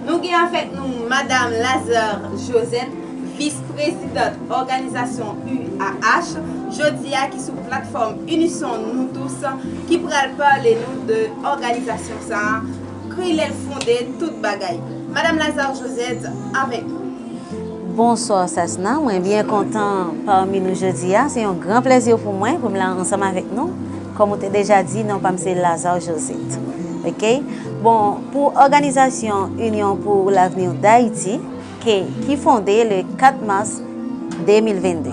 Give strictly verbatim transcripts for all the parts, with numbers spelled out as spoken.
Nou gen avèk nou Madam Lazare Josette, vis prezidant òganizasyon U A H, jodi a ki sou platfòm Unissons-nous tous, ki pral pale nou de òganizasyon sa a, kilè l fonde, tout bagay. Madam Lazare Josette avèk nou. Bonswa Sasna, mwen byen kontan pami nou jodi a. Se yon gran plezi pou mwen pou m la ansanm avèk nou. Kòm ou te deja di, non pa m se Lazare Josette. Ok? Bon, pou òganizasyon Union pour l'avenir d'Haïti, ke, ki fonde le kat mas de mil venn de,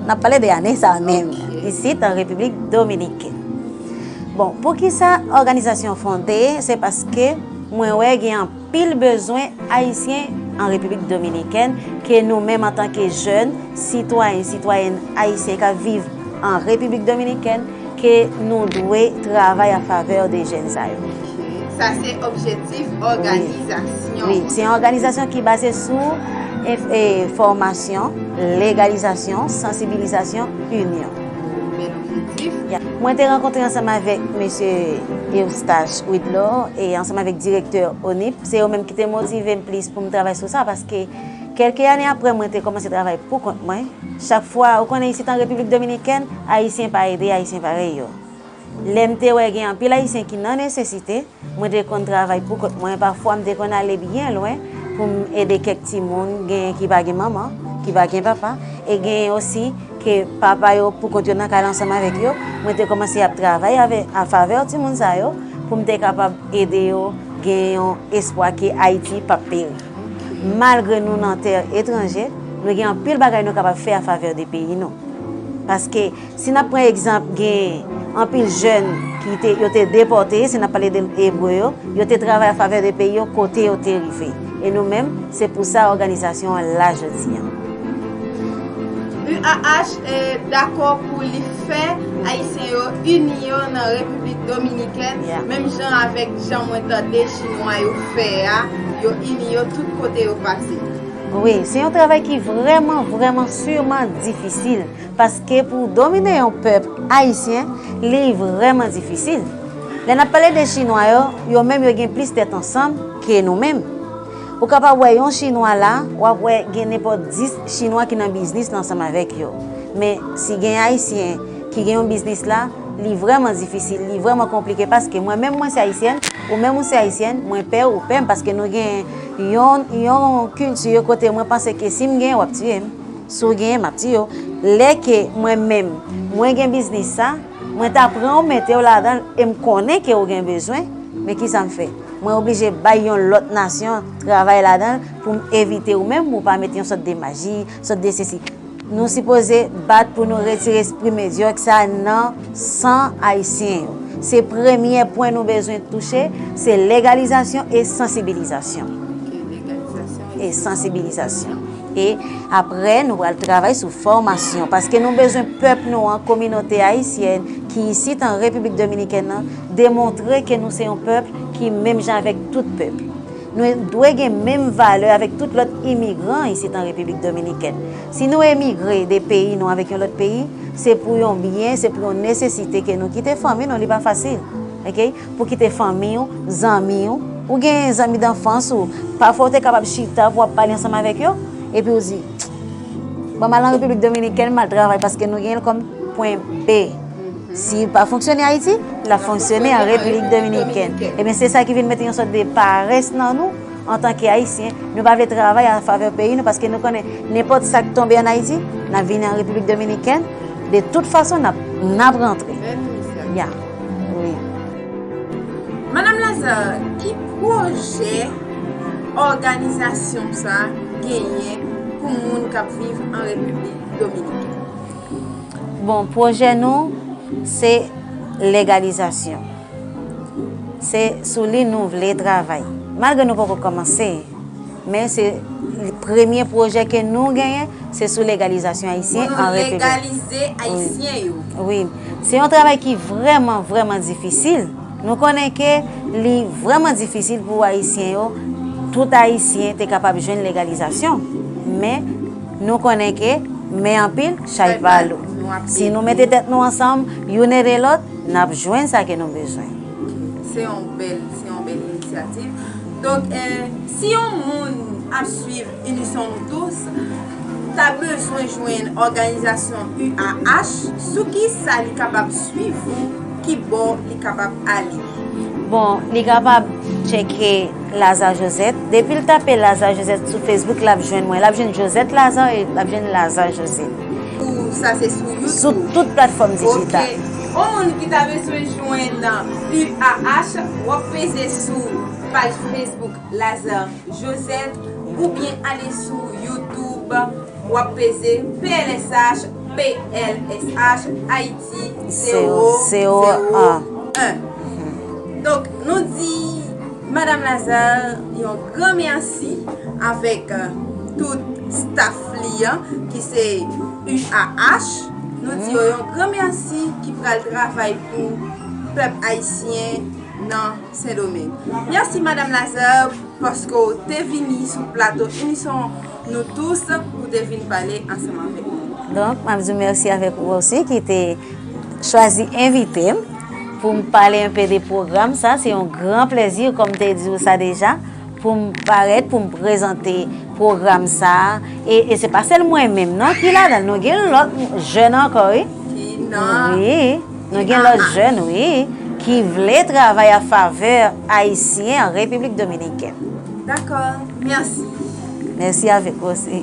n ap pale de ane sa a menm, isit an Repiblik Dominikèn. Bon, poukisa òganizasyon fonde? Se paske mwen wè gen anpil bezwen Ayisyen an Repiblik Dominikèn, ke nou menm antanke jèn, sitwayen, sitwayèn ayisyen k ap viv an Repiblik Dominikèn, ke nou dwe travay an favè de jèn sa yo. Sa se objektif òganizasyon. Wi, se yon òganizasyon ki baze sou e, e, fòmasyon, legalizasyon, sansibilizasyon, inyon. Bèl objektif. Mwen te rankontre ansanm avèk mesye Eustache Widlor e ansanm avèk direktè onip. Se yo menm ki te motive m plis pou m travay sou sa, paske kèlke ane apre mwen te kòmanse travay pou kont mwen, chak fwa, ou konnen isit an Repiblik Dominikèn, Ayisyen pa ede Ayisyen parèy yo. Lè m te wè gen anpil Ayisyen ki nan nesesite, mwen te konn travay pou kont mwen. Pafwa, m te konn ale byen lwen pou m ede kèk timoun, genyen ki pa gen manman, ki pa gen papa, e genyen osi ke papa yo pou kont yo nan kay la ansanm avèk yo. Mwen te kòmanse ap travay avè, an favè timoun sa yo pou m te kapab ede yo gen yon espwa ke Ayiti p ap peri. Malgre nou nan tè etranje, nou gen anpil bagay nou kapab fè an favè de peyi nou. Paske, si n ap pran egzanp, gen anpil jèn ki te, yo te depòte, si n ap pale de ebre yo, yo te travay an favè de peyi yo kote yo te rive. E nou menm, se pou sa òganizasyon an la jodi a. U A H dakò pou li fè Ayisyen yo ini yo nan Repiblik Dominikèn, menm jan avèk jan mwen tande Chinwa yo fè a, yo ini yo tout kote yo pase. Wi, se yon travay ki vrèman, vrèman, siman difisil. Paske pou domine yon pèp ayisyen, li vrèman difisil. Lè n ap pale de Chinwa yo, yo menm yo gen plis tèt ansanm ke nou menm. Ou kapab wè yon Chinwa la, w ap wè gen nenpòt dis Chinwa ki nan biznis la ansanm avèk yo. Men, si gen Ayisyen ki gen yon biznis la, li vrèman difisil, li vrèman konplike, paske mwen menm mwen se Ayisyèn, ou menm ou se Ayisyèn, mwen pè w, ou pè m, paske nou gen yon, yon kilti kote mwen panse ke si m gen, w ap tiye m. Si w genyen, m ap tiye w. Lè ke mwen menm, mwen gen biznis sa, mwen ta pran w mete w ladan l e m konnen ke w gen bezwen, men kisa m fè? Mwen oblije bay yon lòt nasyon travay ladan l pou m evite ou menm pou w pa mete yon sòt de maji, sòt de sesi. Nou sipoze bat pou nou retire espri medyòk sa nan san Ayisyen yo. Se premye pwen nou bezwen touche, se legalizasyon e sansibilizasyon. E sansibilizasyon. E apre, nou pral travay sou fòmasyon, paske nou bezwen pèp nou an, kominote ayisyèn ki isit an Repiblik Dominikèn nan, demontre ke nou se yon pèp ki menm jan avèk tout pèp. Nou dwe gen menm valè avèk tout lòt imigran isit an Repiblik Dominikèn. Si nou emigre de peyi nou avèk yon lòt peyi, se pou yon byen, se pou yon nesesite ke nou kite fanmi nou, li pa fasil. Ok? Pou kite fanmi w, zanmi w, ou gen zanmi danfans ou, pafwa ou te kapab chita pou w ap pale ansanm avèk yo, epi ou di, ban m al an Repiblik Dominikèn, m al travay, paske nou gen l kòm pwen B. Si l pa fonksyone Ayiti, l ap fonksyone an Repiblik Dominikèn. Ebyen, se sa ki vin mete yon sòt de parès nan nou antanke Ayisyen. Nou pa vle travay an favè peyi nou, paske nou konnen nenpòt sa k tonbe an Ayiti, n ap vini an Repiblik Dominikèn, de tout fason, n ap, n ap rantre. Ya. Wi. Madam Lazare, ki pwojè òganizasyon sa a genyen pou moun k ap viv an Repiblik Dominikèn? Bon, pwojè nou, se legalizasyon. Se sou li nou vle travay. Malgre nou poko kòmanse, men se premye pwojè ke nou genyen, se sou legalizasyon ayisyen an Repiblik. Pou nou legalize Ayisyen yo. Wi. Se yon travay ki vrèman, vrèman difisil. Nou konnen ke li vrèman difisil pou Ayisyen yo, tout Ayisyen te kapab jwenn legalizasyon. Men, nou konnen ke men anpil, chay pa lou. Si nou mete tèt nou ansanm, youn ede lòt, n ap jwenn sa ke nou bezwen. Se yon bèl, se yon bèl inisyativ. Donk, eh, si yon moun ap swiv Unison Nous Tous ta bezwen jwenn òganizasyon U A H, sou ki sa li kapab swiv ou, ki bò li kapab ale? Bon, li kapab tcheke Lazare Josette. Depi l tape Lazare Josette sou Facebook, l ap jwenn mwen. L ap jwenn Josette Lazare e l ap jwenn Lazare Josette. Ou sa se sou YouTube? Sou tout platfòm dijital. Ok. Yon moun ki ta bezwen jwenn U A H, w ap peze sou paj Facebook Lazare Josette oubyen ale sou YouTube, w ap peze P L S H, P L S H Ayiti zewo zewo an. Donk, nou di Madanm Lazare yon gran mèsi avèk, euh, tout staff li an, ki se U A H. Nou di yo yon gran mèsi ki pral travay pou pèp ayisyen nan Sendomeng. Mèsi Madanm Lazare paske w te vini sou plato Unison Nous Tous pou te vin pale ansanm avèk nou. Donk, m ap di w mèsi avèk ou osi ki te chwazi envite m pou m pale enpe de pwogram sa. Se yon gran plèzi, kòm m te di w sa deja, pou m parèt, pou m prezante pwogram sa. E, e se pa sèl mwen menm non ki ladan l. Nou gen lòt jèn ankò, wi. Ki nan Wi, nou gen lòt jèn, wi, ki vle travay a favè ayisyen an Repiblik Dominikèn. Dakò, mèsi. Mèsi avèk ou osi.